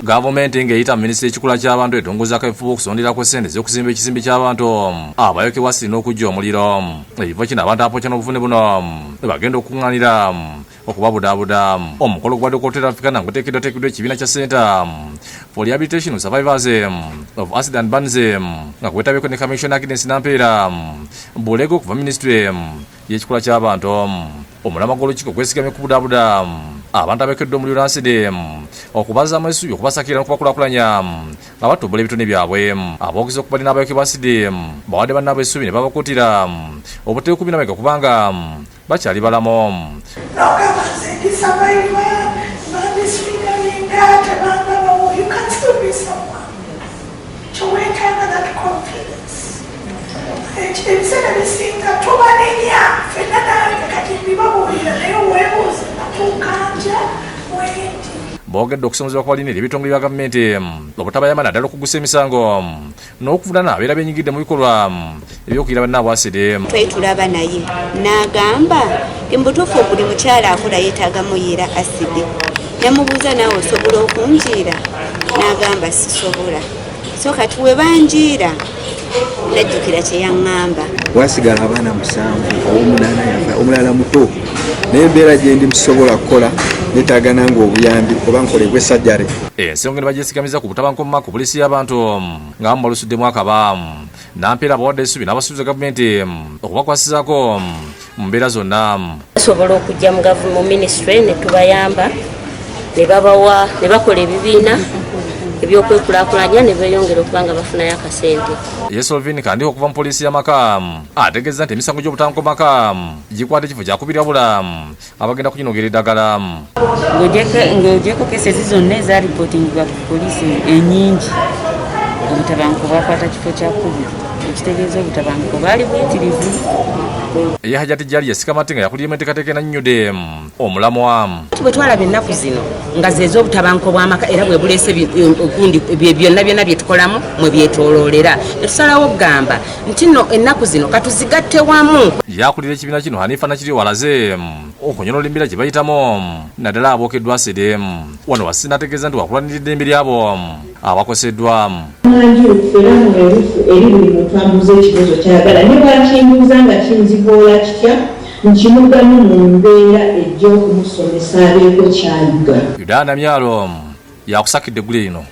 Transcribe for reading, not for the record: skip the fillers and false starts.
Gavumenti ng'eyita mu minisitule y'ekikula ky'abantu etongoza kaweefube okusonderako ssente ez'okuzimba ekizimbe ky'abantu abayokebwa asidi n'okuggya omuliro. Ekifo kino abantu abapokya n'obuvune buno we bagenda okukungaanira okubabudaabuda. Omukolo gubadde ku Hotel Africana nga guteekeddwateekeddwa ekibiina kya Centre for Rehabilitation of Survivors of Acid and Burns nga gwetabyeko ne Commissioner Agnes Nampeera Bulega okuva minisitule y'ekikula ky'abantu. Omulamwa gw'olukiiko gwesigamye ku kubudaabuda abantu abeekedde omuliro n'asidi okubazaamu essuubi, okubasakira n'okubakulaakulanya nga batumbula ebitone byabwe. Aboogezi okubadde n'abayokebwa asidi bawadde bannaabwe essuubi ne babakuutira obuteekubira mabega kubanga bakyali balamu. Nogamba nze ndi survivor, bandisfiguringa, tebandabawo. You can still be someone. Kyeweetaaga that confidence. Ebiseera bisinga tubanenya ffenna, nange kati mbibabuulira, naye weebuuze, natuuka ntya wendi? Boogedde okusomozebwa kwalina eri ebitongole bya gavumenti obutabayamba, naddala okugusa emisango n'okuvunana abeera benyigidde mu bikolwa ebyokuyira bannaabwe asidi. Twali tulaba naye n'agamba nti mubutuufu buli mukyala akola yeetaaga muyiira asidi. Namubuuza, "Naawe osobola okunjiira?" N'agamba, "Sisobola." So kati we banjiira najjukira kye yaŋŋamba. Wasigala abaana musanvu, owomunaana yafa, omulala muto, naye embeera gye ndi musobola kukola, netaaga nange obuyambi oba nkolebwe sajjare. Ensonga ne bagyesigamiza ku butabanguko mu maka, poliisi y'abantu nga bamu balusuddemu akaba. Nampeera abawadde essuubi n'abasuubiza gavumenti okubakwasizaako mu mbeera zonna. Basobola okujja mu ministry ne tubayamba, ne babawa, ne bakola ebibiina ebyokwekulaakulanya ne beeyongera okuba nga bafunayo akasente. Ye Solvin Kandi okuva mu poliisi y'amaka ategeeza nti emisango gy'obutabanguko mu maka gikwata ekifo kyakubiri, wabula abagenda kuginogera eddagala. Ng'ogyeko cases zonna ezaripootingibwa ku poliisi enyingi, obutabanguko bwakwata kifo kyakubiri, ekitegeeza obutabanguko bwali buyitirivu. Ye Hajati Jali yesikamati nga yakuliramu enteekateeka enannyude omulamwa. Bwe twalaba ennaku zino nga ze ez'obutabanguko bw'amaka, era bwe buleese gundi byonna byonna bye tukolamu mwe byetooloolera, ne tusalawo okugamba nti nno ennaku zino katuzigatte wamu. Yakulira ekibiina kino Hanifa Nakiri walaze okunyolola embeera gye bayitamu, naddala abookeddwa asidi. Wano wasisi n'ategeeza nti wakulwanirira eddembe lyabo abakoseddwa. Mwanju era mwerufu eri buli muntu ambuuza ekibuuzo kyayagala, ne bwakimbuuza nga kinzivoola kitya, nkimuddamu mu mbeera ejja okumusomesa abeeko kyayiga. Yuda Namyalo yakusakidde eggulire lino.